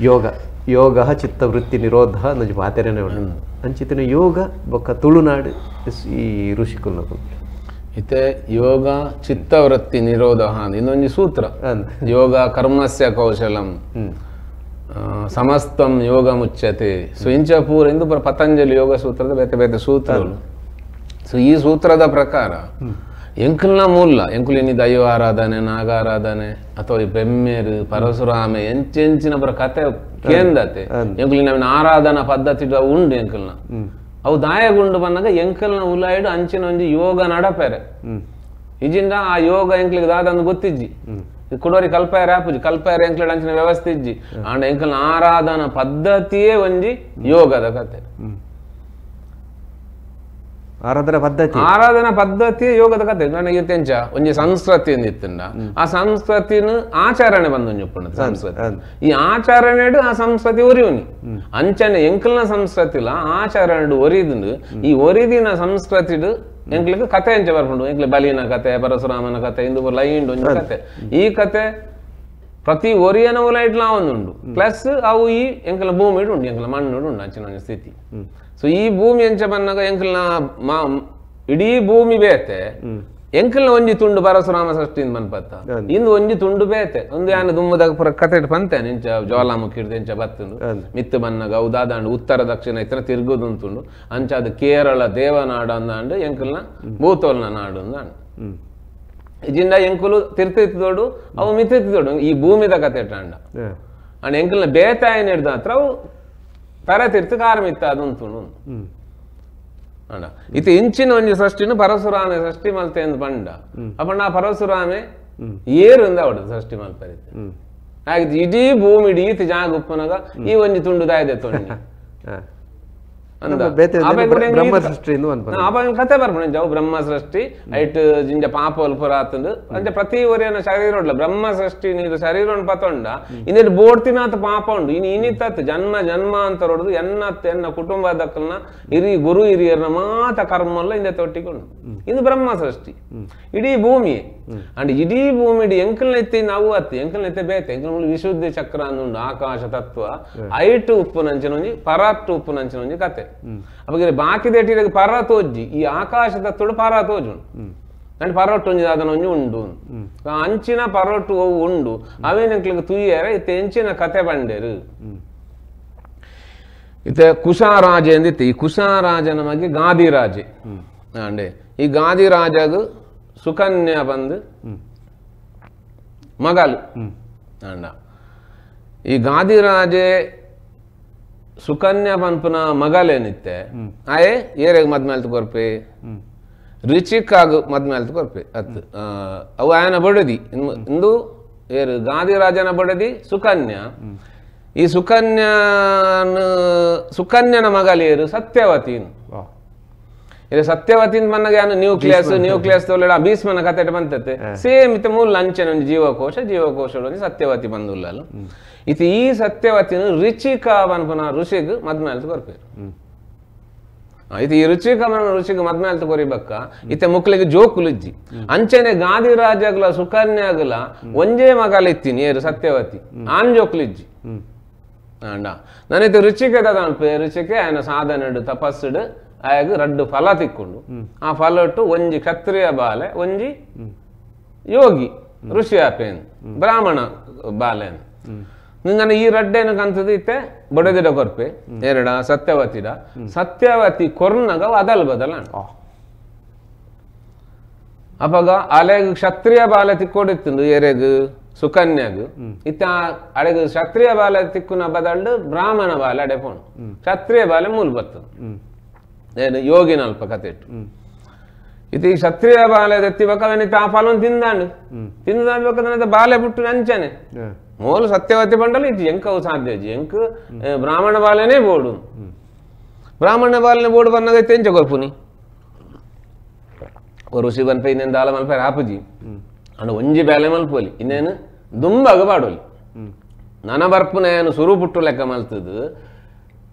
ಯೋಗ ಯೋಗ ಚಿತ್ತವೃತ್ತಿ ನಿರೋಧ ಅಂಜಿ ಪಾತೆರನೆ ಉಂಡು ಅಂಚಿತ್ತಿನ ಯೋಗ ಬೊಕ್ಕ ತುಳುನಾಡು ಈ ಋಷಿಕುಲ್ನಕುಲು ಇತ್ತೆ ಯೋಗ ಚಿತ್ತವೃತ್ತಿ ನಿರೋಧ ಇನ್ನೊಂದು ಸೂತ್ರ ಯೋಗ ಕರ್ಮಸ್ಯ ಕೌಶಲಂ ಸಮಸ್ತಂ ಯೋಗ ಮುಚ್ಚತೆ ಸೊ ಇಂಚ ಪೂರ ಇಂದು ಪತಂಜಲಿ ಯೋಗ ಸೂತ್ರದ ಬೇತೆ ಬೇತೆ ಸೂತ್ರಗಳು ಸೊ ಈ ಸೂತ್ರದ ಪ್ರಕಾರ ಎಂಕಲ್ನ ಮೂಲ ಎಂಕುಲಿನಿ ದೈವ ಆರಾಧನೆ ನಾಗಾರಾಧನೆ ಅಥವಾ ಈ ಬೆಮ್ಮೇರು ಪರಶುರಾಮೆ ಎಂಚೆಂಚಿನ ಪುರ ಕತೆ ಕೇಂದತೆ ಎಂಕುಲಿನ ಅವಿನ ಆರಾಧನಾ ಪದ್ಧತಿ ಉಂಡು ಎಂಕಲ್ನ ಅವು ದಾಯಗುಂಡು ಬಂದಾಗ ಎಂಕಲ್ನ ಉಲಾಯಿಡು ಅಂಚಿನ ಒಂಜಿ ಯೋಗ ನಡಪೆರೆ ಇಜಿಂದ ಆ ಯೋಗ ಎಂಕ್ಲಿಗೆ ದಾದಂದು ಗೊತ್ತಿಜ್ಜಿ ಕುಡೋರಿ ಕಲ್ಪಾಯರ ಆಪುಜಿ ಕಲ್ಪಾಯರ ಎಂಕ್ಲೆಡ್ ಅಂಚಿನ ವ್ಯವಸ್ಥೆ ಇಜ್ಜಿ ಆಂಡ ಎಂಕಲ್ನ ಆರಾಧನಾ ಪದ್ಧತಿಯೇ ಒಂಜಿ ಯೋಗದ ಕತೆ ಆರಾಧನಾ ಪದ್ಧತಿ ಆರಾಧನಾ ಪದ್ಧತಿ ಯೋಗದ ಕತೆ ನನಗೆ ತೆಂಚ ಒಂಜಿ ಸಂಸ್ಕೃತಿ ಇತ್ತಂಡ ಆ ಸಂಸ್ಕೃತಿನ ಆಚರಣೆ ಬಂದು ಒಂಜಿ ಉಪ್ಪುಂಡು ಸಂಸ್ಕೃತಿ ಈ ಆಚರಣೆಡು ಆ ಸಂಸ್ಕೃತಿ ಒರಿಯುನಿ ಅಂಚನೆ ಎಂಕಲ್ನ ಸಂಸ್ಕೃತಿಲ ಆಚರಣೆಡು ಒರಿದುಂಡು ಈ ಒರಿದಿನ ಸಂಸ್ಕೃತಿಡು ಎಂಕ್ಲಿಗೆ ಕತೆ ಎಂಚ ಬರ್ಪುಂಡು ಎಂಕ್ಲೆ ಬಲಿನ ಕತೆ ಪರಶುರಾಮನ ಕತೆ ಇಂದು ಲೈಂಡ್ ಒಂಜಿ ಕತೆ ಈ ಕತೆ ಪ್ರತಿ ಒರಿಯನ ಉಲೈಟ್ಲಾ ಒಂದುಂಡು ಪ್ಲಸ್ ಅವು ಈ ಎಂಕಲ್ನ ಭೂಮಿಡು ಉಂಡು ಎಂಕಲ್ನ ಮಣ್ಣುಡು ಉಂಡು ಅಂಚಿನ ಒಂಜಿ ಸ್ಥಿತಿ ಸೊ ಈ ಭೂಮಿ ಎಂಚ ಬನ್ನಾಗ ಎಂಕಲ್ನ ಮಾ ಇಡೀ ಭೂಮಿ ಬೇತೆ ಎಂಕಲ್ನ ಒಂಜಿ ತುಂಡು ಪರಶುರಾಮ ಸೃಷ್ಟಿಯಿಂದ ಮನ್ಪತ್ತ ಇಂದು ಒಂಜಿ ತುಂಡು ಬೇತೆ ಒಂದು ಯಾನ ದುಮ್ಮದಾಗ ಪುರ ಕತೆ ಪಂತೇನೆ ಎಂಚ ಜ್ವಾಲಾಮುಖಿ ಹಿಡ್ದು ಎಂಚ ಬತ್ತುಂಡು ಮಿತ್ತು ಬನ್ನಾಗ ಅವು ದಾದಾಂಡು ಉತ್ತರ ದಕ್ಷಿಣ ಇತರ ತಿರುಗುದುಂತುಂಡು ಅಂಚ ಅದು ಕೇರಳ ದೇವನಾಡು ಅಂದಾಂಡು ಎಂಕಲ್ನ ಭೂತೋಲ್ನ ನಾಡು ಅಂದಾಂಡು ಇಜಿಂದ ಎಂಕುಲು ತಿರ್ತಿತ್ತೋಡು ಅವು ಮಿತ್ತಿತ್ತೋಡು ಈ ಭೂಮಿದ ಕತೆ ಅಂಡ ಅಂಡ್ ಎಂಕಲ್ನ ಬೇತಾಯಿನ ಹಿಡ್ದ ಹತ್ರ ಅವು ತರೆ ತಿರ್ತು ಕಾರ್ಮಿತ್ತ ಅದುಂತುಂಡು ಅಂಡ ಇತ್ತೆ ಇಂಚಿನ ಒಂಜಿ ಸೃಷ್ಟಿನ ಪರಶುರಾಮೆ ಸೃಷ್ಟಿ ಮಲ್ತೆ ಎಂದು ಪಂಡ ಅಪ್ಪಂಡ ಆ ಪರಶುರಾಮೆ ಏರುಂದ ಅವಡು ಸೃಷ್ಟಿ ಮಲ್ಪರಿತೆ ಹಾಗೆ ಇಡೀ ಭೂಮಿ ಇಡೀ ಜಾಗ ಉಪ್ಪನಾಗ ಈ ಒಂಜಿ ತುಂಡು ದಾಯದೆ ತೊಂಡಿ ಕತೆ ಬರ್ಪುಂಡು ಜಾವು ಬ್ರಹ್ಮ ಸೃಷ್ಟಿ ಐಟ್ ಜಿಂಜ ಪಾಪ ಪೂರ ಆತಂದು ಅಂಚ ಪ್ರತಿ ಒರಿಯನ ಶರೀರ ಉಡ್ಲ ಬ್ರಹ್ಮ ಸೃಷ್ಟಿ ನೀರು ಶರೀರ ಪತೊಂಡ ಇನ್ನೆಟ್ ಬೋಡ್ತಿನಾತ ಪಾಪ ಉಂಡು ಇನ್ನು ಇನ್ನಿತ್ತ ಜನ್ಮ ಜನ್ಮ ಅಂತ ಹೊಡೆದು ಎನ್ನತ್ತ ಎನ್ನ ಕುಟುಂಬದಕ್ಕಲ್ನ ಹಿರಿ ಗುರು ಹಿರಿಯರ್ನ ಮಾತ ಕರ್ಮಲ್ಲ ಇಂದ ತೊಟ್ಟಿಕೊಂಡು ಇದು ಬ್ರಹ್ಮ ಸೃಷ್ಟಿ ಇಡೀ ಭೂಮಿ ಅಂಡ್ ಇಡೀ ಭೂಮಿ ಇಡೀ ಎಂಕಲ್ನ ಎತ್ತಿ ನಾವು ಅತ್ತಿ ಎಂಕಲ್ನ ಎತ್ತೆ ಬೇತೆ ಎಂಕಲ್ ವಿಶುದ್ಧಿ ಚಕ್ರ ಅಂದುಂಡು ಆಕಾಶ ತತ್ವ ಐಟು ಉಪ್ಪುನಂಚಿನ ಒಂಜಿ ಪರಾಟ್ಟು ಉಪ್ಪುನಂಚಿನ ಒಂಜಿ ಕತೆ ಅವಾಗ ಬಾಕಿ ದೇಟಿಗೆ ಪರ ತೋಜ್ಜಿ ಈ ಆಕಾಶ ತತ್ವಡು ಪರ ತೋಜು ಅಂಡ್ ಪರೋಟು ಒಂಜಿ ದಾದನ ಒಂಜಿ ಉಂಡು ಅಂಚಿನ ಪರೋಟು ಅವು ಉಂಡು ಅವೇನಂಕ್ಲಿಗೆ ತುಯ್ಯರ ಇತ್ತೆ ಎಂಚಿನ ಕತೆ ಬಂಡೇರು ಇತ್ತೆ ಕುಶಾರಾಜೆ ಅಂದಿತ್ತೆ ಈ ಕುಶಾರಾಜನ ಬಗ್ಗೆ ಗಾದಿರಾಜೆ ಅಂಡೆ ಈ ಗಾದಿರಾಜಗ ಸುಕನ್ಯಾ ಬಂದು ಮಗಲು ಅಂಡ ಈ ಗಾದಿರಾಜೆ ಸುಕನ್ಯಾ ಪನ್ಪುನ ಮಗಲೇನಿತ್ತೆ ಆಯೆ ಏರೆಗ್ ಮದ್ಮೇಲ್ತು ಕೊರ್ಪೆ ರಿಚಿಕಾಗ ಮದ್ಮೇಲ್ತು ಕೊರ್ಪೆ ಅತ್ ಅವು ಆಯನ ಬಡದಿ ಇಂದು ಏರು ಗಾದಿರಾಜನ ಬಡದಿ ಸುಕನ್ಯಾ ಈ ಸುಕನ್ಯಾನ ಸುಕನ್ಯನ ಮಗಲೇರು ಸತ್ಯವತಿನ್ ಇದು ಸತ್ಯವತಿನ್ ಮನ್ನಗ ಯಾನು ನ್ಯೂಕ್ಲಿಯಸ್ ನ್ಯೂಕ್ಲಿಯಸ್ ತೋಲೆಡ ಭೀಷ್ಮನ ಕತೆ ಬಂತತೆ ಸೇಮ್ ಇತ್ತೆ ಮೂಲ ಅಂಚನೆ ಒಂಜಿ ಜೀವಕೋಶ ಜೀವಕೋಶ ಒಂಜಿ ಸತ್ಯವತಿ ಬಂದುಲ್ಲಲ್ಲ ಇತ್ತೆ ಈ ಸತ್ಯವತಿನ ರುಚಿಕ ಪನ್ಪುನ ಋಷಿಗ್ ಮದ್ಮೇಲ್ತು ಕೊರ್ಪೇರು ಇತ್ತೆ ಈ ರುಚಿಕ ಮನ ಋಷಿಗ್ ಮದ್ಮೇಲ್ತು ಕೊರಿಬಕ್ಕ ಇತ್ತೆ ಮುಕ್ಲಿಗೆ ಜೋಕುಲಿಜ್ಜಿ ಅಂಚನೆ ಗಾದಿರಾಜಗ್ಲ ಸುಕನ್ಯಾಗಲ ಒಂಜೇ ಮಗಲ ಇತ್ತೀನಿ ಏರು ಸತ್ಯವತಿ ಆನ್ ಜೋಕುಲಿಜ್ಜಿ ಅಂಡ ನಾನಿತ್ತೆ ರುಚಿಕೆ ದಾದ ರುಚಿಕೆ ಆಯನ ಸಾಧನೆಡು ತಪಸ್ಸುಡು ಆಯಾಗ ರಡ್ಡು ಫಲ ತಿಕ್ಕೊಂಡು ಆ ಫಲಟ್ಟು ಒಂಜಿ ಕ್ಷತ್ರಿಯ ಬಾಲೆ ಒಂಜಿ ಯೋಗಿ ಋಷಿ ಆಪೇನ್ ಬ್ರಾಹ್ಮಣ ಬಾಲೆನ್ ನಿಂಗನ ಈ ರಡ್ಡೇನು ಕಂತದ ಇತ್ತೆ ಬಡದಿಡ ಕೊರ್ಪೆ ಎರಡ ಸತ್ಯವತಿಡ ಸತ್ಯವತಿ ಕೊರ್ನಗ ಅದಲ್ ಬದಲ ಅಪಗ ಅಲೆಗ್ ಕ್ಷತ್ರಿಯ ಬಾಲೆ ತಿಕ್ಕೊಡಿತ್ತು ಎರೆಗ್ ಸುಕನ್ಯಾಗ ಇತ್ತ ಅಡೆಗ್ ಕ್ಷತ್ರಿಯ ಬಾಲೆ ತಿಕ್ಕುನ ಬದಲ್ಡು ಬ್ರಾಹ್ಮಣ ಬಾಲೆ ಅಡೆ ಪೋಣು ಕ್ಷತ್ರಿಯ ಬಾಲೆ ಮೂಲ ಬರ್ತದೆ ಏನು ಯೋಗಿನ ಅಲ್ಪ ಕತೆ ಇಟ್ಟು ಇದು ಈ ಕ್ಷತ್ರಿಯ ಬಾಲೆ ಎತ್ತಿಬೇಕ ಅವನಿತ ಆ ಫಲವನ್ನು ತಿಂದಾಂಡು ತಿಂದಾಂಡು ಬಾಲೆ ಬಿಟ್ಟು ನಂಚನೆ ಮೂಲ ಸತ್ಯವತಿ ಬಂಡಲು ಇಜ್ಜಿ ಎಂಕವು ಸಾಧ್ಯ ಇಜ್ಜಿ ಎಂಕ್ ಬ್ರಾಹ್ಮಣ ಬಾಲೆನೇ ಬೋಡು ಬ್ರಾಹ್ಮಣ ಬಾಲೆನೇ ಬೋಡು ಬನ್ನಗ ತೆಂಚ ಕೊರ್ಪುನಿ ಋಷಿ ಬನ್ಪೆ ಇನ್ನೇನು ದಾಲ ಮಲ್ಪೆ ಆಪುಜಿ ಅಂಡ ಒಂಜಿ ಬೇಲೆ ಮಲ್ಪೋಲಿ ಇನ್ನೇನು ದುಂಬಾಗ ಪಾಡೋಲಿ ನನ ಬರ್ಪುನ ಏನು ಸುರು ಪುಟ್ಟು ಲೆಕ್ಕ ಮಲ್ತದು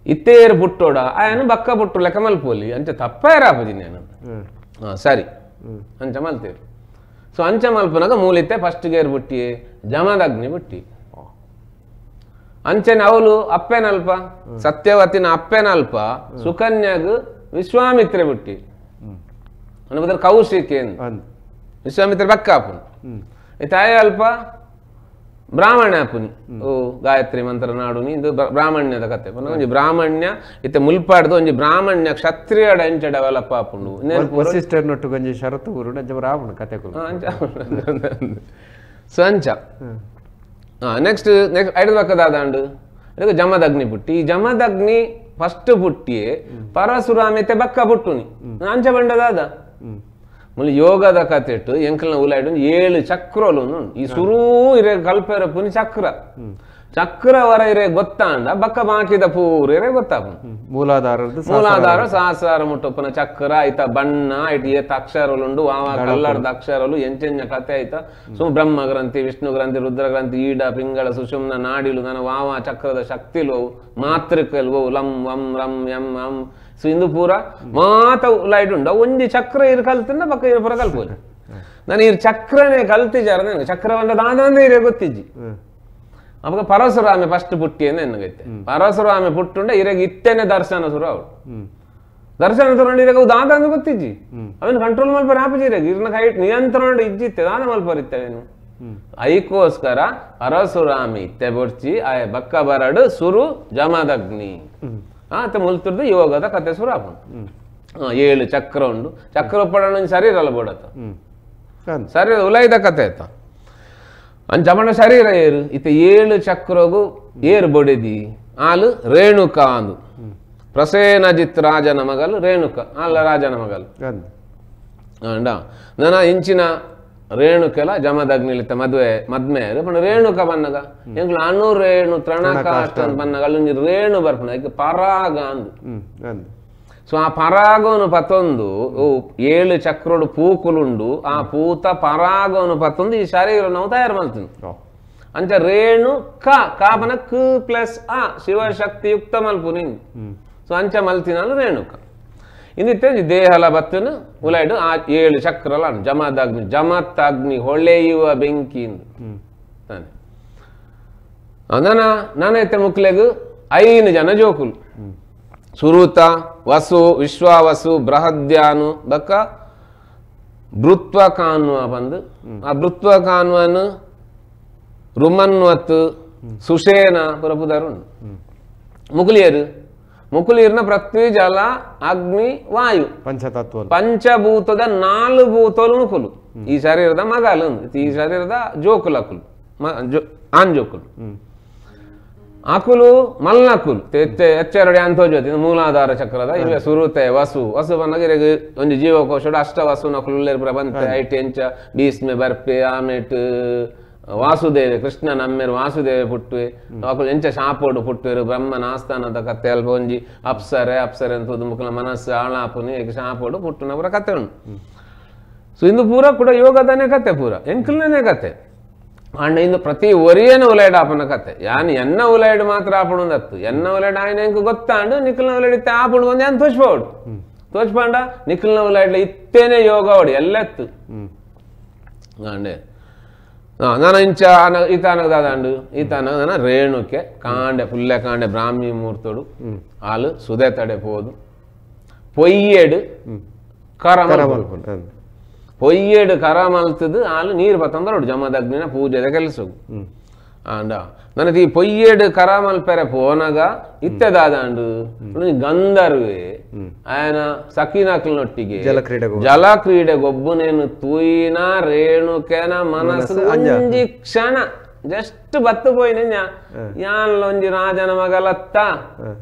ಇತ್ತೇರು ಪುಟ್ಟೋಡ ಆಯನು ಬಕ್ಕ ಪುಟ್ಟು ಲೆಕ್ಕ ಮಲ್ಪೋಲಿ ಅಂಚ ತಪ್ಪಾಯರಾಪುಜಿ ನೇನು ಸರಿ ಅಂಚ ಮಲ್ತೇರು ಸೊ ಅಂಚ ಮಲ್ಪನಾಗ ಮೂಲಿತ್ತೆ ಫಸ್ಟ್ ಗೇರ್ ಬುಟ್ಟಿ ಜಮದಗ್ನಿ ಬುಟ್ಟಿ ಅಂಚನೆ ಅವಳು ಅಪ್ಪೆನಲ್ಪ ಸತ್ಯವತಿನ ಅಪ್ಪೆನಲ್ಪ ಸುಕನ್ಯಾಗ ವಿಶ್ವಾಮಿತ್ರೆ ಬುಟ್ಟಿ ಅನ್ನ ಕೌಶಿಕೆ ವಿಶ್ವಾಮಿತ್ರ ಬಕ್ಕ ಆಪುನು ತಾಯಿ ಅಲ್ಪ ಬ್ರಾಹ್ಮಣ ಆಪುನಿ ಓ ಗಾಯತ್ರಿ ಮಂತ್ರ ನಾಡುನಿ ಇದು ಬ್ರಾಹ್ಮಣ್ಯದ ಕತೆ ಒಂಜಿ ಬ್ರಾಹ್ಮಣ್ಯ ಇತ್ತೆ ಮುಲ್ಪಾಡ್ದು ಒಂಜಿ ಬ್ರಾಹ್ಮಣ್ಯ ಕ್ಷತ್ರಿಯಡ ಎಂಚ ಡೆವಲಪ್ ಆಪುಂಡು ವಸಿಷ್ಠರನೊಟ್ಟು ಶರತ್ತು ಗುರು ಅಂಚ ಬ್ರಾಹ್ಮಣ ಕತೆ ಸೊ ಅಂಚ ನೆಕ್ಸ್ಟ್ ನೆಕ್ಸ್ಟ್ ಐದು ಪಕ್ಕದಾದಂಡು ಅದಕ್ಕೆ ಜಮದಗ್ನಿ ಪುಟ್ಟಿ ಈ ಜಮದಗ್ನಿ ಫಸ್ಟ್ ಪುಟ್ಟಿಯೇ ಪರಶುರಾಮಿತೆ ಬಕ್ಕ ಪುಟ್ಟುನಿ ಅಂಚ ಬಂಡದಾದ ಮುಲ್ ಯೋಗದ ಕತೆಟ್ಟು ಎಂಕಲ್ನ ಉಲಾಯ್ಡು 7 ಚಕ್ರಲು ಈ ಸುರೂ ಇರೆ ಕಲ್ಪೆರ ಪುನಿ ಚಕ್ರ ಚಕ್ರ ವರ ಇರೆ ಗೊತ್ತಾಂಡ ಬಕ್ಕ ಬಾಕಿದ ಪೂರ ಇರೆ ಗೊತ್ತಾಪುನು ಮೂಲಾಧಾರ ಮೂಲಾಧಾರ ಸಹಸ್ರಾರ ಮುಟ್ಟಪ್ಪನ ಚಕ್ರ ಆಯ್ತ ಬಣ್ಣ ಆಯ್ತು ಏತ ಅಕ್ಷರಲುಂಡು ವಾವ ಕಲ್ಲರ್ದ ಅಕ್ಷರಲು ಎಂಚೆಂಜ ಕತೆ ಆಯ್ತ ಸೊ ಬ್ರಹ್ಮ ಗ್ರಂಥಿ ವಿಷ್ಣು ಗ್ರಂಥಿ ರುದ್ರ ಗ್ರಂಥಿ ಈಡ ಪಿಂಗಳ ಸುಷುಮ್ನ ನಾಡಿಲು ನನ್ನ ವಾವ ಚಕ್ರದ ಶಕ್ತಿಲು ಮಾತೃಕಲ್ವೋ ಲಂ ವಂ ರಂ M M so ಇಂದು ಪೂರ ಮಾತ ಲೈಟ್ ಉಂಡು ಒಂಜಿ ಚಕ್ರ ಇರು ಕಲ್ತಿಂದ ಬಕ್ಕ ಇರು ಪೂರ ಕಲ್ಪೋಲಿ ನಾನು ಇರು ಚಕ್ರನೇ ಕಲ್ತಿಜಾರ ನನಗೆ ಚಕ್ರವನ್ನ ದಾದಾಂದ್ರೆ ಇರೇ ಗೊತ್ತಿಜ್ಜಿ ಅವಾಗ ಪರಶುರಾಮೆ ಫಸ್ಟ್ ಪುಟ್ಟಿ ಅಂತ ಎನ್ನಗೈತೆ ಪರಶುರಾಮೆ ಪುಟ್ಟುಂಡೆ ಇರಗ ಇತ್ತೇನೆ ದರ್ಶನ ಸುರು ಅವಳು ದರ್ಶನ ಸುರು ಇರಗ ದಾದ ಅಂದ್ರೆ ಗೊತ್ತಿಜ್ಜಿ ಅವನು ಕಂಟ್ರೋಲ್ ಮಲ್ಪರ ಆಪಜಿ ಇರಗ ಇರ್ನ ಕೈ ನಿಯಂತ್ರಣ ಇಜ್ಜಿತ್ತೆ ದಾದ ಮಲ್ಪರಿತ್ತವೇನು ಐಕೋಸ್ಕರ ಪರಶುರಾಮೆ ಇತ್ತೆ ಬೊಡ್ಚಿ ಆಯ ಬಕ್ಕ ಬರಡು ಸುರು ಜಮದಗ್ನಿ ಆತ ಮುಲ್ತುರ್ದು ಯೋಗದ ಕತೆ ಸುರು ಆಪುಂಡು 7 ಚಕ್ರ ಉಂಡು ಚಕ್ರ ಪಡಣ ಶರೀರ ಅಲ್ಲ ಬೋಡತ್ತ ಶರೀರ ಉಲೈದ ಕತೆ ಆಯ್ತ ಅಂಚಮಣ ಶರೀರ ಏರು ಇತ್ತ 7 ಚಕ್ರಗು ಏರು ಬೊಡೆದಿ ಆಲು ರೇಣುಕ ಅಂದು ಪ್ರಸೇನಜಿತ್ ರಾಜನ ಮಗಲು ರೇಣುಕ ಆಲ ರಾಜನ ಮಗಲು ಅಂಡ ನನ್ನ ಇಂಚಿನ ರೇಣುಕೆಲ್ಲ ಜಮದಗ್ನಿಲಿತ್ತ ಮದುವೆ ಮದ್ಮೆ ಪಂಡ ರೇಣುಕ ಬನ್ನಗ ಎಂಕ್ಲು ಅಣು ರೇಣು ತ್ರಣಕಾಷ್ಟ ಅಂತ ಬನ್ನಗ ಅಲ್ಲೊಂಜಿ ರೇಣು ಬರ್ಪುಂಡು ಐಕ್ ಪರಾಗ ಅಂದು ಸೊ ಆ ಪರಾಗವನ್ನು ಪತ್ತೊಂದು 7 ಚಕ್ರೋಡು ಪೂಕುಲುಂಡು ಆ ಪೂತ ಪರಾಗವನ್ನು ಪತ್ತೊಂದು ಈ ಶರೀರ ನಾವು ತಯಾರು ಮಾಡ್ತೀನಿ ಅಂಚ ರೇಣು ಕ ಕಾಪನ ಕ ಪ್ಲಸ್ ಅ ಶಿವಶಕ್ತಿಯುಕ್ತ ಮಲ್ಪು ನೀನು ಸೊ ಅಂಚ ಮಲ್ತಿನ ರೇಣುಕ ಇಂದಿತ್ತೆ ದೇಹಲ ಬತ್ತನು ಉಲೈಡು ಆ 7 ಚಕ್ರಲ ಜಮದಾಗ್ನಿ ಜಮತ್ತಾಗ್ನಿ ಹೊಳೆಯುವ ಬೆಂಕಿ ತಾನೆ ನನ್ನ ನಾನೈತೆ ಮುಕ್ಲೆಗು 5 ಜನ ಜೋಕುಲು ಸುರುತ ವಸು ವಿಶ್ವಾವಸು ಬೃಹದ್ಯಾನು ಬಕ್ಕ ಭೃತ್ವ ಕಾನ್ವ ಬಂದು ಆ ಭೃತ್ವ ಕಾನ್ವನು ರುಮನ್ವತ್ ಸುಷೇನ ಪುರಪುದಾರು ಮುಕುಲಿಯರು ಮುಕುಲಿಯರ್ನ ಪೃಥ್ವಿ ಜಲ ಅಗ್ನಿ ವಾಯು ಪಂಚತತ್ವ ಪಂಚಭೂತದ 4 ಭೂತಲು ಮುಕುಲು ಈ ಶರೀರದ ಮಗಲು ಈ ಶರೀರದ ಜೋಕುಲಕುಲು ಆಂಜೋಕುಲು ಅಕುಲು ಮಲ್ನಕುಲು ಎಚ್ಚರಡಿ ಅಂತೋಜ್ಯೋತಿ ಮೂಲಾಧಾರ ಚಕ್ರದ ಇವೆ ಸುರುತೆ ವಸು ವಸು ಬಂದಾಗ ಒಂಜಿ ಜೀವಕೋಶಡು ಅಷ್ಟ ವಸು ನಕುಲು ಪ್ರಬಂತೆ ಐಟಿ ಎಂಚ ಭೀಷ್ಮೆ ಬರ್ಪೆ ಆಮೇಟ್ ವಾಸುದೇವೆ ಕೃಷ್ಣ ನಮ್ಮೇರು ವಾಸುದೇವೆ ಪುಟ್ಟುವೆ ಅಕುಲು ಎಂಚ ಶಾಪೋಡು ಪುಟ್ಟುವೆರು ಬ್ರಹ್ಮನ ಆಸ್ಥಾನದ ಕತೆ ಅಲ್ಪ ಒಂಜಿ ಅಪ್ಸರೆ ಅಪ್ಸರೆ ಅಂತ ಮುಕುಲ ಮನಸ್ಸು ಆಳಾಪುನಿ ಶಾಪೋಡು ಪುಟ್ಟುನ ಪೂರ ಕತೆ ಉಂಟು ಸೊ ಇಂದು ಪೂರ ಕೂಡ ಯೋಗದನೇ ಕತೆ ಪೂರ ಎಂಕಲ್ನೇ ಕತೆ ಅಂಡ್ ಇಂದು ಪ್ರತಿ ಒರಿಯನ ಉಲೈಡ್ ಆಪನ ಕತೆ ಯಾನ್ ಎನ್ನ ಉಲೈಡ್ ಮಾತ್ರ ಆಪುಣದತ್ತು ಎನ್ನ ಉಲೈಡ್ ಆಯ್ನ ಎಂಕ್ ಗೊತ್ತಾಂಡು ನಿಖಲ್ನ ಉಲೈಡ್ ಇತ್ತೆ ಆಪುಣು ಬಂದು ಯಾನ್ ತೋಚ್ಪೋಡು ತೋಚ್ಪಾಂಡ ನಿಖಲ್ನ ಉಲೈಡ್ಲ ಇತ್ತೇನೆ ಯೋಗ ಓಡಿ ಎಲ್ಲೆತ್ತು ಅಂಡೆ ನಾನು ಇಂಚ ಈತಾನಗ ದಾದಾಂಡು ಈತಾನಗ ನನ್ನ ರೇಣುಕೆ ಕಾಂಡೆ ಫುಲ್ಲೆ ಕಾಂಡೆ ಬ್ರಾಹ್ಮಿ ಮುಹೂರ್ತೋಡು ಆಲು ಸುದೆ ತಡೆ ಪೋದು ಪೊಯ್ಯೇಡು ಕರ ಪೊಯ್ಯೇಡು ಕರ ಮಲ್ತದು ಆಲು ನೀರು ಬತ್ತಂದ್ರೆ ಜಮದಗ್ನಿನ ಪೂಜೆದ ಕೆಲಸ ಅಂಡ ನನಗೆ ಈ ಪೊಯ್ಯೇಡು ಕರ ಮಲ್ಪೆರೆ ಪೋನಗ ಇತ್ತೆ ದಾದಾಂಡು ಗಂಧರ್ವೆ ಆಯನ ಸಖಿನಕ್ಲನೊಟ್ಟಿಗೆ ಜಲ ಕ್ರೀಡೆ ಗೊಬ್ಬುನೇನು ತೂಯಿನ ರೇಣುಕೆನ ಮನಸ್ಸು ಒಂಜಿ ಕ್ಷಣ ಜಸ್ಟ್ ಬತ್ತು ಪೋಯಿನ ಯಾನ್ಲೊಂಜಿ ರಾಜನ ಮಗಲತ್ತ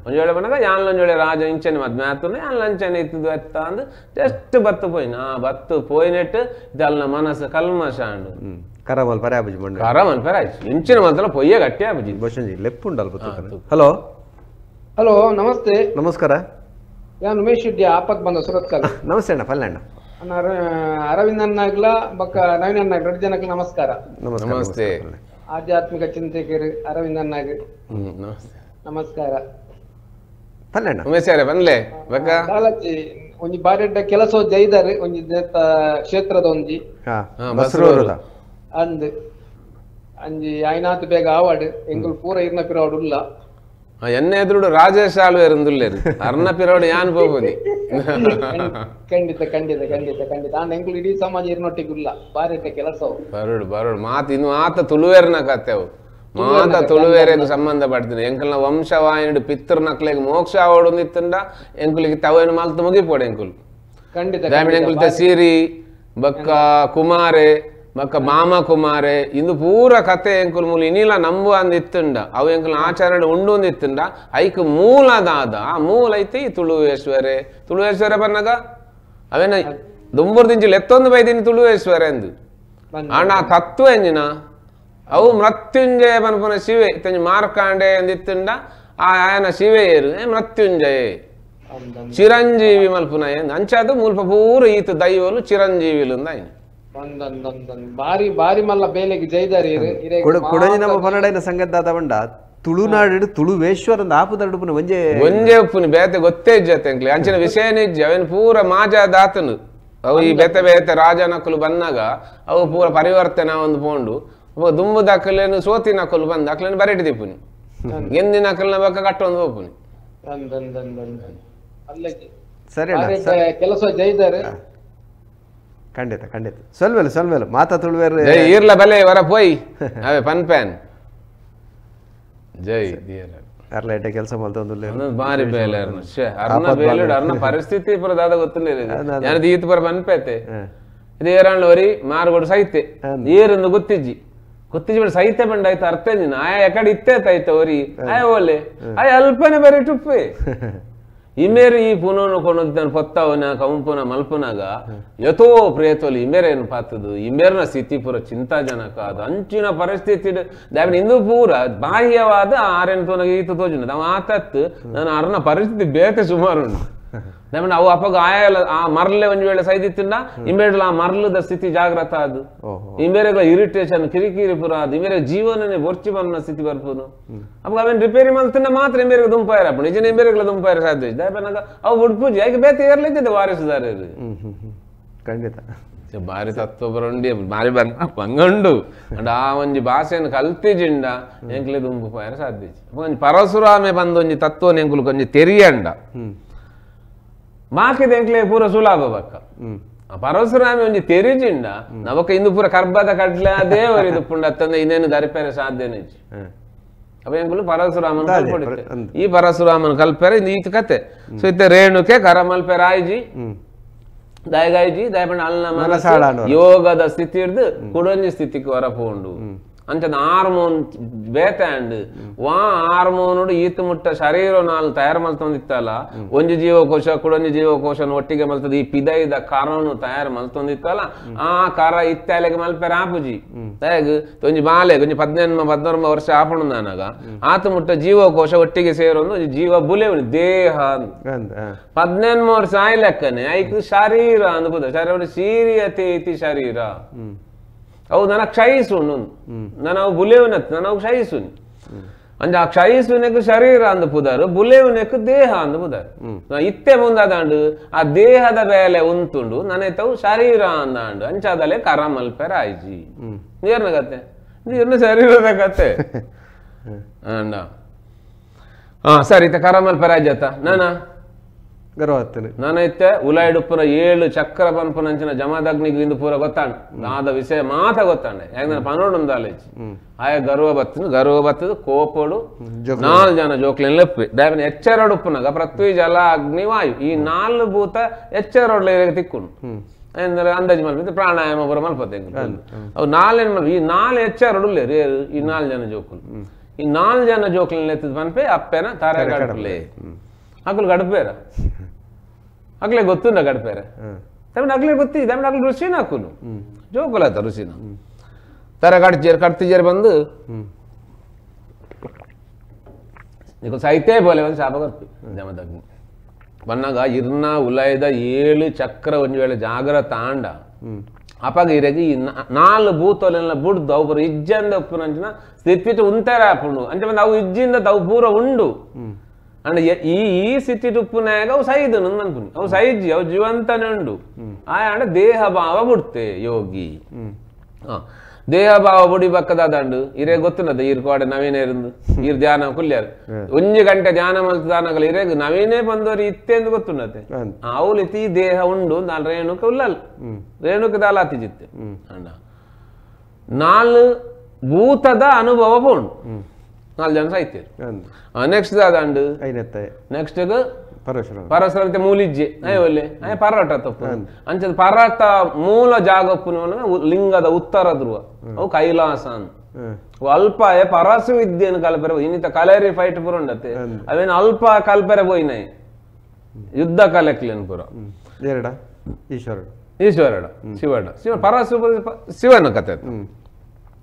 ಒಂಜೊಳೆ ಬನ್ನಗ ಯಾನ್ಲೊಂಜೊಳೆ ರಾಜ ಇಂಚನೆ ಮದ್ಮೆ ಆತುಂಡು ಯಾನ್ಲಂಚನೆ ಇತ್ತದು ಎತ್ತ ಅಂದು ಜಸ್ಟ್ ಬತ್ತು ಪೋಯಿನ ಆ ಬತ್ತು ಪೋಯಿನೆಟ್ಟು ಇದಲ್ನ ಮನಸ್ಸು ಕಲ್ಮಶ ಅಂಡು ಕರಮಲ್ ಪರೆ ಆಪುಜಿ ಮಂಡ ಕರಮಲ್ ಪರೆ ಆಯ್ತು ಇಂಚಿನ ಮಾತ್ರ ಪೊಯ್ಯ ಗಟ್ಟಿ ಆಪುಜಿ ಬಶಂಜಿ ಲೆಪ್ಪುಂಡಲ್ ಹಲೋ ಹಲೋ ನಮಸ್ತೆ ನಮಸ್ಕಾರ ನಾನು ಉಮೇಶ್ ಶೆಟ್ಟಿ ಆಪತ್ ಬಂದ ಸುರತ್ಕಲ್ ನಮಸ್ತೆ ಅಣ್ಣ ಪಲ್ಲೆ ಅಣ್ಣ ಅರವಿಂದ್ ಅಣ್ಣಗ್ಲ ಬಕ್ಕ ನವೀನ್ ಅಣ್ಣ ಎರಡು ಜನಕ್ಕೆ ನಮಸ್ಕಾರ ನಮಸ್ತೆ ಆಧ್ಯಾತ್ಮಿಕ ಚಿಂತಕರು ಅರವಿಂದ್ ಅಣ್ಣಗ್ ನಮಸ್ಕಾರ ಪಲ್ಲೆ ಅಣ್ಣ ಉಮೇಶ್ ಯಾರೇ ಬನ್ಲೆ ಬಕ್ಕ ದಾಲಚ್ಚಿ ಒಂಜಿ ಬಾರೆಡ್ಡ ಕೆಲಸ ಜೈದಾರೆ ಒಂಜಿ ಕ್ಷೇತ್ರದ ಒಂಜಿ ಬಸ್ರೂರದ ಅಂದ್ ಅಂಜಿ ಆಯ್ನಾತ್ ಬೇಗ ಆವಾಡ್ ಎಂಕುಲು ಪೂರ ಇರ್ನ ಪಿರವಡ್ ಉಲ್ಲ ಎನ್ನ ಎದುರುಡು ರಾಜೇಶ್ ಆಳ್ವೇರ್ ಉಲ್ಲೇರು ಅರ್ನ ಪಿರವಡ್ ಯಾನ್ ಪೋಪುನಿ ಖಂಡಿತ ಖಂಡಿತ ಖಂಡಿತ ಖಂಡಿತ ಆಂಡ ಎಂಕುಲು ಇಡೀ ಸಮಾಜ ಇರ್ನೊಟ್ಟಿಗೆ ಉಲ್ಲ ಬಾರಿ ಕೆಲಸ ಬರೋಡು ಬರೋಡು ಮಾತು ಇನ್ನು ಆತ ತುಳುವೇರ್ನ ಕತೆವು ಮಾತ ತುಳುವೇರೆಗ್ ಸಂಬಂಧ ಪಡ್ತೀನಿ ಎಂಕಲ್ನ ವಂಶವಾಹಿನಿ ಪಿತೃನಕ್ಲೆಗ್ ಮೋಕ್ಷ ಆವಡು ಇತ್ತಂಡ ಎಂಕುಲಿಗೆ ತವೇನು ಮಲ್ತು ಮುಗಿಪೋಡು ಎಂಕುಲು ಖಂಡಿತ ಎಂಕುಲು ಸೀರಿ ಬಕ್ಕ ಕುಮಾರೆ ಬಕ್ಕ ಮಾಮ ಕುಮಾರೆ ಇಂದು ಪೂರ ಕತೆ ಎಂಕುಲು ಮೂಲ ಇನಿಲ ನಂಬು ಅಂದ್ ಇತ್ತುಂಡ ಅವು ಎಂಕುಲು ಆಚರಣೆ ಉಂಡು ಅಂದ್ ಇತ್ತುಂಡ ಐಕ್ ಮೂಲ ದಾದ ಆ ಮೂಲ ಐತೆ ಈ ತುಳುವೇಶ್ವರೆ ತುಳುವೇಶ್ವರ ಬನ್ನಾಗ ಅವೇನ ದುಂಬುರ್ದಿಂಚಿ ಲೆತ್ತೊಂದು ಬೈದಿನಿ ತುಳುವೇಶ್ವರ ಎಂದು ಆಂಡ ಆ ತತ್ವ ಎಂಜಿನ ಅವು ಮೃತ್ಯುಂಜಯ ಪನ್ಪುನ ಶಿವೆ ಇತ್ತಂಜಿ ಮಾರ್ಕಾಂಡೆ ಎಂದಿತ್ತುಂಡ ಆ ಆಯನ ಶಿವೆಯರು ಮೃತ್ಯುಂಜಯ ಚಿರಂಜೀವಿ ಮಲ್ಪುನ ಅಂಚಾದ ಮೂಲ್ಪ ಪೂರ ಈತ ದೈವಲು ಚಿರಂಜೀವಿಲು ಅಂದ ಬಾರಿ ಬಾರಿ ಮಲ್ಲ ಬೇಲೆಗೆ ಜೈದಾರಿ ಕೊಡಂಜಿ ನಮ್ಮ ಪನ್ನಡೈನ ಸಂಗದಾದ ಬಂಡ ತುಳುನಾಡು ತುಳುವೇಶ್ವರ ಆಪುದಡುಪುನ ಒಂಜೆ ಒಂಜೆ ಉಪ್ಪುನಿ ಬೇತೆ ಗೊತ್ತೇ ಇಜ್ಜತೆ ಅಂಕ್ಲೆ ಅಂಚಿನ ವಿಷಯನೇ ಇಜ್ಜಿ ಅವೇನು ಪೂರ ಮಾಜಾ ದಾತನು ಅವು ಈ ಬೇತೆ ಬೇತೆ ರಾಜನಕುಲು ಬಂದಾಗ ಅವು ಪೂರ ಪರಿವರ್ತನೆ ಒಂದು ಪೋಂಡು ದುಂಬು ದಾಖಲೇನು ಸೋತಿ ನಕಲು ಬಂದ ಅಕ್ಲೇನು ಬರೆಟಿ ದಿಪ್ಪುನಿ ಗೆಂದಿನ ಅಕಲ್ನ ಬಕ್ಕ ಕಟ್ಟೊಂದು ಹೋಪುನಿ ಸರಿ ಕೆಲಸ ಜೈದಾರೆ ಖಂಡಿತ ಖಂಡಿತ ಸೊಲ್ವೆಲ್ ಸೊಲ್ವೆಲ್ ಮಾತಾ ತುಳುವೇರು ಜೈ ಈರ್ಲ ಬಲೆ ವರ ಪೋಯ್ ಅವೇ ಪನ್ ಪ್ಯಾನ್ ಜೈ ಅರ್ಲ ಎಡ್ಡೆ ಕೆಲಸ ಮಲ್ತೊಂದು ಬಾರಿ ಬೇಲೆ ಅರ್ನ ಬೇಲೆ ಅರ್ನ ಪರಿಸ್ಥಿತಿ ಪೂರ ದಾದ ಗೊತ್ತಿಲ್ಲ ಯಾರು ಈತ ಪುರ ಪನ್ಪೇತೆ ಇದು ಏರಾಂಡ್ಲ ವರಿ ಮಾರುಗೋಡು ಸೈತೆ ಏರೊಂದು ಗೊತ್ತಿಜ್ಜಿ ಗೊತ್ತಿಜ್ಜಿ ಬೇಡ ಸೈತೆ ಬಂಡ ಆಯ್ತು ಅರ್ಥ ಆಯ ಎಕಡೆ ಇತ್ತೇ ತಾಯ್ತ ಒರಿ ಆಯ ಓಲೆ ಆಯ ಅಲ್ಪನೆ ಬರೀ ಟುಪ್ಪೆ ಇಮೇರು ಈ ಪುನೋನು ಕೊನೊದ್ದಾನು ಪೊತ್ತವನ ಕಂಪುನ ಮಲ್ಪುನಾಗ ಯಥೋ ಪ್ರೇತೋಲಿ ಇಮೇರೇನು ಪಾತದು ಇಮೇರ್ನ ಸ್ಥಿತಿ ಪೂರ ಚಿಂತಾಜನಕ ಅದು ಅಂಚಿನ ಪರಿಸ್ಥಿತಿ ದಾವಿನ ಇಂದು ಪೂರ ಬಾಹ್ಯವಾದ ಆರೇನು ತೋನಾಗ ಈತ ತೋಜುನ ಅವ ಆತತ್ತು ನಾನು ಅರ್ನ ಪರಿಸ್ಥಿತಿ ಬೇತೆ ಸುಮಾರು ಉಂಟು ದಾವಿನ ಅವು ಅಪ್ಪಗ ಆಯಲ್ಲ ಆ ಮರ್ಲೆ ಒಂಜಿ ವೇಳೆ ಸೈದಿತ್ತಿಂದ ಇಮೇಡ್ಲ ಆ ಮರ್ಲದ ಸ್ಥಿತಿ ಜಾಗ್ರತ ಅದು ಇಮೇರೆಗ ಇರಿಟೇಷನ್ ಕಿರಿಕಿರಿ ಪೂರ ಅದು ಇಮೇರೆ ಜೀವನನೇ ಬೊರ್ಚಿ ಬನ್ನ ಸ್ಥಿತಿ ಬರ್ಪುನು ಅಪ್ಪ ಅವೇನು ರಿಪೇರಿ ಮಲ್ತಿನ ಮಾತ್ರ ಇಮೇರೆಗೆ ದುಂಪಾಯರ ಅಪ್ಪ ನಿಜ ಇಮೇರೆಗಳ ದುಂಪಾಯರ ಸಾಧ್ಯ ದಾಯಪನಾಗ ಅವು ಉಡ್ಪೂಜೆ ಯಾಕೆ ಬೇತೆ ಏರ್ಲಿದ್ದಿದೆ ವಾರಿಸುದಾರರು ಖಂಡಿತ ಬಾರಿ ತತ್ವ ಬರಂಡಿ ಬಾರಿ ಬಂಗಂಡು ಅಂಡ್ ಆ ಒಂಜಿ ಭಾಷೆಯನ್ನು ಕಲ್ತಿಜಿಂಡ ಎಂಕ್ಲೆ ದುಂಬು ಪಾಯರ ಸಾಧ್ಯ ಒಂಜಿ ಪರಶುರಾಮೆ ಬಂದ ಒಂಜಿ ತತ್ವನ ಎಂಕುಲು ಕೊಂಜಿ ತೆರಿಯಂಡ ಮಾಕಿದ ಎಂಕ್ಲೆ ಪೂರ ಸುಲಾಭ ಬಕ್ಕ ಪರಶುರಾಮೆ ಒಂಜಿ ತೆರಿಜಿಂಡ ನವಕ ಇಂದು ಪೂರ ಕರ್ಬದ ಕಡ್ಲೆ ದೇವರು ಇದು ಪುಂಡ ಇನ್ನೇನು ದರಿಪೇರೆ ಸಾಧ್ಯನೇ ಅವ ಎಂಕುಲು ಪರಶುರಾಮನ್ ಕಲ್ಪೊಡಿತ್ತೆ ಈ ಪರಶುರಾಮನ್ ಕಲ್ಪೆರೆ ಈತ ಕತೆ ಸೊ ಇತ್ತೆ ರೇಣುಕೆ ಕರಮಲ್ಪೆ ರಾಯ್ಜಿ ದಾಯಗಾಯ್ಜಿ ದಾಯಪಂಡ ಅಲ್ನ ಮನಸ್ಸು ಯೋಗದ ಸ್ಥಿತಿ ಹಿಡ್ದು ಕುಡೊಂಜಿ ಸ್ಥಿತಿಗೆ ಹೊರಪೋಂಡು ಅಂಚದ ಹಾರ್ಮೋನ್ ಬೇತೆ ಅಂಡ್ ವಾ ಹಾರ್ಮೋನುಡು ಈತ ಮುಟ್ಟ ಶರೀರ ನಾಲ್ ತಯಾರು ಮಲ್ತೊಂದಿತ್ತಲ್ಲ ಒಂಜಿ ಜೀವಕೋಶ ಕುಡೊಂಜಿ ಜೀವಕೋಶನ ಒಟ್ಟಿಗೆ ಮಲ್ತದ ಈ ಪಿದೈದ ಕರನು ತಯಾರು ಮಲ್ತೊಂದಿತ್ತಲ್ಲ ಆ ಕರ ಇತ್ತಾಲೆಗೆ ಮಲ್ಪೆರ ಆಪುಜಿ ತಯಾಗ ಒಂಜಿ ಬಾಲೆ ಒಂಜಿ 18 14 ವರ್ಷ ಆಪಣು ನಾನಾಗ ಆತ ಮುಟ್ಟ ಜೀವಕೋಶ ಒಟ್ಟಿಗೆ ಸೇರೊಂದು ಒಂಜಿ ಜೀವ ಬುಲೆ ದೇಹ 18 ವರ್ಷ ಆಯ್ಲೆಕ್ಕನೆ ಐಕ್ ಶರೀರ ಅಂದ್ಬೋದು ಶರೀರ ಸೀರಿಯತೆ ಇತಿ ಶರೀರ ಅವು ನನ್ನ ಕ್ಷಯಿಸುನು ನಾನು ಅವು ಬುಲೆವನತ್ ನಾನು ಅವು ಕ್ಷಯಿಸುನಿ ಅಂಜ ಆ ಕ್ಷಯಿಸುನೆಕ್ ಶರೀರ ಅಂದ ಪುದಾರು ಬುಲೆವನೆಕ್ ದೇಹ ಅಂದ ಪುದಾರು ಇತ್ತೆ ಮುಂದಾದಾಂಡು ಆ ದೇಹದ ಬೇಲೆ ಉಂತುಂಡು ನನೈತವು ಶರೀರ ಅಂದಾಂಡು ಅಂಚಾದಲೆ ಕರ ಮಲ್ಪೆರ ಆಯ್ಜಿ ನೀರ್ನ ಕತೆ ನೀರ್ನ ಶರೀರದ ಕತೆ ಅಂಡ ಹಾ ಸರಿ ಇತ್ತೆ ಕರ ಮಲ್ಪೆರ ಆಯ್ಜತ್ತ ನಾನಾ ನಾನೈತೆ ಉಲಾಯಿಡುಪ್ಪುನ 7 ಚಕ್ರ ಪನ್ಪುನಂಚಿನ ಜಮಾದಗ್ನಿಗೆ ಇಂದು ಪೂರ ಗೊತ್ತಾಂಡ್ ಆದ ವಿಷಯ ಮಾತ ಗೊತ್ತಾಂಡೆ ಯಾಕಂದ್ರೆ ಪನೋಡು ಆಯ ಗರ್ವ ಬತ್ತನು ಗರ್ವ ಬತ್ತದು ಕೋಪಡು 4 ಜನ ಜೋಕ್ಲೆನ್ ಲೆಪ್ಪಿ ದಾವಿನ ಎಚ್ಚರಡುಪ್ಪುನಾಗ ಪೃಥ್ವಿ ಜಲ ಅಗ್ನಿ ವಾಯು ಈ 4 ಭೂತ ಎಚ್ಚರೊಡ್ಲೆ ತಿಕ್ಕುಂಡು ಅಂದ್ರೆ ಅಂದಾಜು ಮಲ್ಪತ್ತೆ ಪ್ರಾಣಾಯಾಮ ಪೂರ ಮಲ್ಪತ್ತೆ ಅವು 4 ಮಲ್ಪ ಈ 4 ಎಚ್ಚರೊಡುಲ್ಲೇರು ಈ 4 ಜನ ಜೋಕುಲು ಈ 4 ಜನ ಜೋಕ್ಲೆನ್ ಎತ್ತದ ಪನ್ಪೆ ಅಪ್ಪೆನ ತಾರೆ ಗಡಪಲೆ ಅಕುಲು ಗಡಪೇರ ಅಕ್ಲೆ ಗೊತ್ತುಂಡ ಗಡಪೇರೆ ತಮಿಳು ಅಕ್ಲೆ ಗೊತ್ತಿ ತಮಿಳು ಅಕ್ಲೆ ರುಚಿನ ಅಕುಲು ಜೋಕುಲಾತ ರುಚಿನ ತರ ಕಡ್ತಿಜೇರು ಕಡ್ತಿಜೇರು ಬಂದು నీకు ಸೈತೆ ಬೋಲೆ ಒಂದು ಶಾಪ ಕೊರ್ಪಿ ಜಮದಗ್ನಿ ಬನ್ನಾಗ ಇರ್ನ ಉಲಯದ 7 ಚಕ್ರ ಒಂದು ವೇಳೆ ಜಾಗ್ರತ ಆಂಡ ಅಪಾಗ ಇರಗಿ 4 ಭೂತೊಲೆಲ್ಲ ಬುಡ್ದು ಅವು ಬರೋ ಇಜ್ಜಂದ ಉಪ್ಪುನಂಚಿನ ಸ್ಥಿತಿ ಉಂತಾರ ಆಪುಂಡು ಅಂಚೆ ಬಂದು ಅವು ಇಜ್ಜಿಂದ ಅವು ಪೂರ ಉಂಡು ಅಂಡ್ ಈ ಈ ಸ್ಥಿತಿ ಉಪ್ಪುನಾಗ ಅವು ಸೈದು ಅನ್ಪುನಿ ಅವು ಸೈಜಿ ಅವು ಜೀವಂತನೇ ಉಂಡು ಆಯ ಅಂಡ ದೇಹ ಭಾವ ಬಿಡ್ತೆ ಯೋಗಿ. ದೇಹ ಭಾವ ಬುಡಿ ಬಕ್ಕದಾದಂಡು ಇರೇ ಗೊತ್ತುನದ ಈರ್ ಕೋಡೆ ನವೀನ ಇರಂದು ಈರ್ ಧ್ಯಾನ ಕುಲ್ಯಾರು ಒಂಜಿ ಗಂಟೆ ಧ್ಯಾನ ಮಲ್ತದಾನಗಲ ಇರೇಗ್ ನವೀನೇ ಬಂದವರು ಇತ್ತೆ ಎಂದು ಗೊತ್ತುನತೆ ಅವ್ಲಿತಿ ದೇಹ ಉಂಡು ನಾನು ರೇಣುಕ ಉಲ್ಲಲ್ ರೇಣುಕ ದಾಲಾತಿ ಜಿತ್ತೆ ಅಣ್ಣ ನಾಲ್ ಭೂತದ ಅನುಭವ ಪೋಂಡು ನಾಲ್ ಜನ ಸಾಯ್ತೀರು ನೆಕ್ಸ್ಟ್ ದಾದಂಡು ನೆಕ್ಸ್ಟ್ ಪರಶುರಾಮ ಮೂಲಿಜ್ಜೆ ಅಯ್ಯ ಒಲ್ಲೆ ಅಯ್ಯ ಪರಾಟ ತಪ್ಪು ಅಂಚದ ಪರಾಟ ಮೂಲ ಜಾಗಪ್ಪುನ ಲಿಂಗದ ಉತ್ತರ ಧ್ರುವ ಅವು ಕೈಲಾಸ ಅಲ್ಪ ಪರಸು ವಿದ್ಯೆಯನ್ನು ಕಲ್ಪರೆ ಇನ್ನಿತ ಕಲೇರಿ ಫೈಟ್ ಪೂರ ಉಂಡತ್ತೆ ಅವೇನು ಅಲ್ಪ ಕಲ್ಪರೆ ಪೋಯಿನ ಯುದ್ಧ ಕಲೆಕ್ಲೇನು ಪೂರ ಈಶ್ವರಡ ಶಿವಡ ಶಿವ ಪರಸು ಶಿವನ ಕತೆ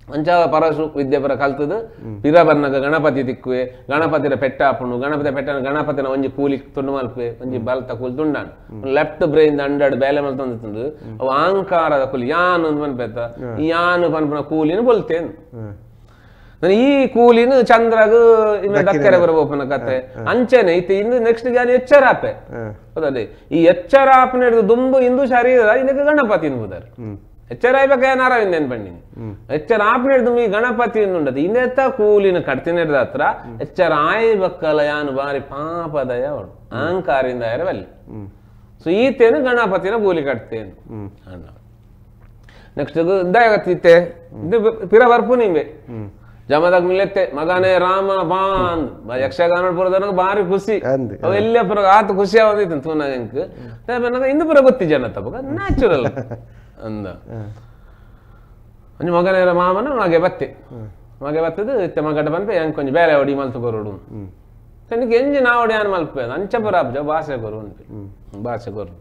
ಅಂಚ ಪರಶು ವಿದ್ಯೆ ಪರ ಕಲ್ತದ ಪಿರ ಬನ್ನಗ ಗಣಪತಿ ತಿಕ್ಕುವೆ ಗಣಪತಿನ ಪೆಟ್ಟ ಹಾಪುಂಡು ಗಣಪತಿ ಪೆಟ್ಟ ಗಣಪತಿನ ಒಂಜಿ ಕೂಲಿ ತುಂಡು ಮಲ್ಪೆ ಒಂಜಿ ಬಲ್ತ ಕೂಲಿ ತುಂಡಾನು ಲೆಫ್ಟ್ ಬ್ರೈನ್ ಅಂಡಾಡು ಬೇಲೆ ಮಲ್ತೊಂದು ಅವು ಅಹಂಕಾರದ ಕೂಲಿ ಯಾನ್ ಅಂದ್ ಪನ್ಪೆತ್ತ ಈ ಯಾನು ಪನ್ಪುನ ಕೂಲಿನ ಬೊಲ್ತೇನು ಈ ಕೂಲಿನ ಚಂದ್ರಗ ದಕ್ಕರೆ ಬರಬೋಪನ ಕತೆ ಅಂಚೆನೆ ಇತ್ತೆ ಇಂದು ನೆಕ್ಸ್ಟ್ ಯಾನ್ ಎಚ್ಚರಾಪೆ ಹೌದಲ್ಲೇ ಈ ಎಚ್ಚರಾಪನ ಹಿಡಿದು ದುಂಬು ಇಂದು ಶರೀರ ಇದಕ್ಕೆ ಗಣಪತಿ ಅನ್ಬೋದಾರೆ ಎಚ್ಚರ ಆಯ್ಬೇಕಾ ಏನ್ ಪಂಡಿನಿ ಎಚ್ಚರ ಆಪ್ನೇಡ್ದು ಈ ಗಣಪತಿ ಉಂಡದು ಇನ್ನೆತ್ತ ಕೂಲಿನ ಕಡ್ತಿನ ಹತ್ರ ಎಚ್ಚರ ಆಯ್ಬಕ್ಕಲ ಯಾನು ಬಾರಿ ಪಾಪದಯ ಅವಳು ಅಹಂಕಾರಿಂದ ಬಲ್ಲಿ ಸೊ ಈತೇನು ಗಣಪತಿನ ಕೂಲಿ ಕಟ್ತೇನು ಅಣ್ಣ ನೆಕ್ಸ್ಟ್ ದಯಗತ್ತಿತ್ತೆ ಇದು ಪಿರ ಬರ್ಪು ನಿಂಬೆ ಜಮದಾಗ ಮಿಲೆತ್ತೆ ಮಗನೇ ರಾಮ ಬಾಂದ್ ಯಕ್ಷಗಾನ ಪುರದನಗ ಬಾರಿ ಖುಷಿ ಅವು ಎಲ್ಲ ಪುರ ಆತ ಖುಷಿ ಆವದಿತ್ತು ತೂನ ಎಂಕ್ ಇಂದು ಪುರ ಗೊತ್ತಿ ಜನ ತಪ್ಪಗ ನ್ಯಾಚುರಲ್ ಅಂದ ಒಂಜಿ ಮಗನೇರ ಮಾಮನ ಮಗೆ ಬತ್ತೆ ಮಗೆ ಬತ್ತದು ಇತ್ತೆ ಮಗಡ ಪನ್ಪೆ ಎಂಕ್ ಒಂಜಿ ಬೇರೆ ಒಡಿ ಮಲ್ತು ಕೊರಡು ತನಿಗೆ ಎಂಜಿ ನಾ ಒಡಿ ಆನ್ ಮಲ್ಪೆ ಅಂಚಪುರ ಆಪುಜ ಭಾಷೆ ಕೊರು ಅನ್ಪೆ ಭಾಷೆ ಕೊರು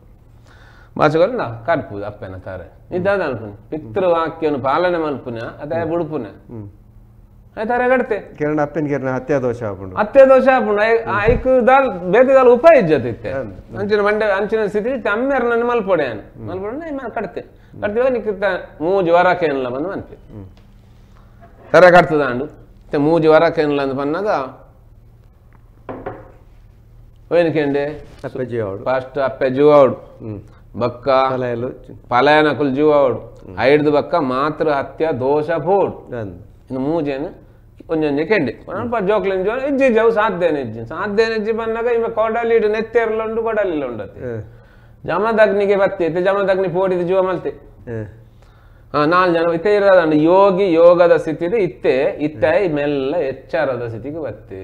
ಭಾಷೆ ಕೊರು ನಾ ಕಟ್ಪುದು ಅಪ್ಪೆನ ತಾರೆ ಇದ್ದಾದ ಅನ್ಪುನಿ ಪಿತೃವಾಕ್ಯನು ಪಾಲನೆ ಮಲ್ಪುನ ಅದೇ ಬುಡುಪುನ ತಾರೆ ಕಟ್ತೆ ಕಿರಣ ಅಪ್ಪನ ಕಿರಣ ಹತ್ಯೆ ದೋಷ ಆಪುಂಡು ಹತ್ಯೆ ದೋಷ ಆಪುಂಡು ಐಕ್ ದಾಲ್ ಬೇತೆ ದಾಲ್ ಉಪಾಯ ಇಜ್ಜತೆ ಇತ್ತೆ ಅಂಚಿನ ಮಂಡೆ ಅಂಚಿನ ಸ್ಥಿತಿ ಅಮ್ಮೇರ್ ನನ್ನ ಮಲ್ಪೊಡೆ ಮಲ್ಪೊಡೆ ಕಟ್ತೆ ಕಟ್ತಿವಾಗ ನಿಕ್ಕಿತ್ತ ಮೂಜಿ ವರಕೇನ್ಲ ಬಂದು ಮನ್ಪೆ ತರೆ ಕಟ್ತದಾಂಡು ಮತ್ತೆ ಮೂಜಿ ವರಕೇನ್ಲ ಅಂದ್ ಪನ್ನಾಗ ಓಯನಕೆಂಡೆ ಫಸ್ಟ್ ಅಪ್ಪೆ ಜೂವಾಡು ಬಕ್ಕ ಪಲಯನಕುಲ್ ಜೂವಾಡು ಐಡ್ದು ಬಕ್ಕ ಮಾತೃ ಹತ್ಯ ದೋಷ ಪೋಡು ಇನ್ನು ಮೂಜೇನು ಒಂಜೊಂಜೆ ಕೆಂಡೆ ಜೋಕ್ಲಿನ ಜೋ ಇಜ್ಜಿ ಜವು ಸಾಧ್ಯನೇ ಇಜ್ಜಿ ಸಾಧ್ಯನೇ ಇಜ್ಜಿ ಬಂದಾಗ ಇವ ಕೊಡಲಿ ಇಡು ನೆತ್ತೆರ್ಲುಂಡು ಕೊಡಲಿಲ್ಲ ಉಂಡತ್ತೆ ಜಮದಗ್ನಿಗೆ ಬತ್ತಿ ಜಮದಗ್ನಿ ಪೋಡಿದ ಜೀವ ಮಲ್ತೆ ನಾಲ್ ಜನ ಇತ್ತೆ ಇರೋದಂಡು ಯೋಗಿ ಯೋಗದ ಸ್ಥಿತಿ ಇತ್ತೆ ಇತ್ತ ಮೆಲ್ಲ ಎಚ್ಚರದ ಸ್ಥಿತಿಗೆ ಬತ್ತೆ.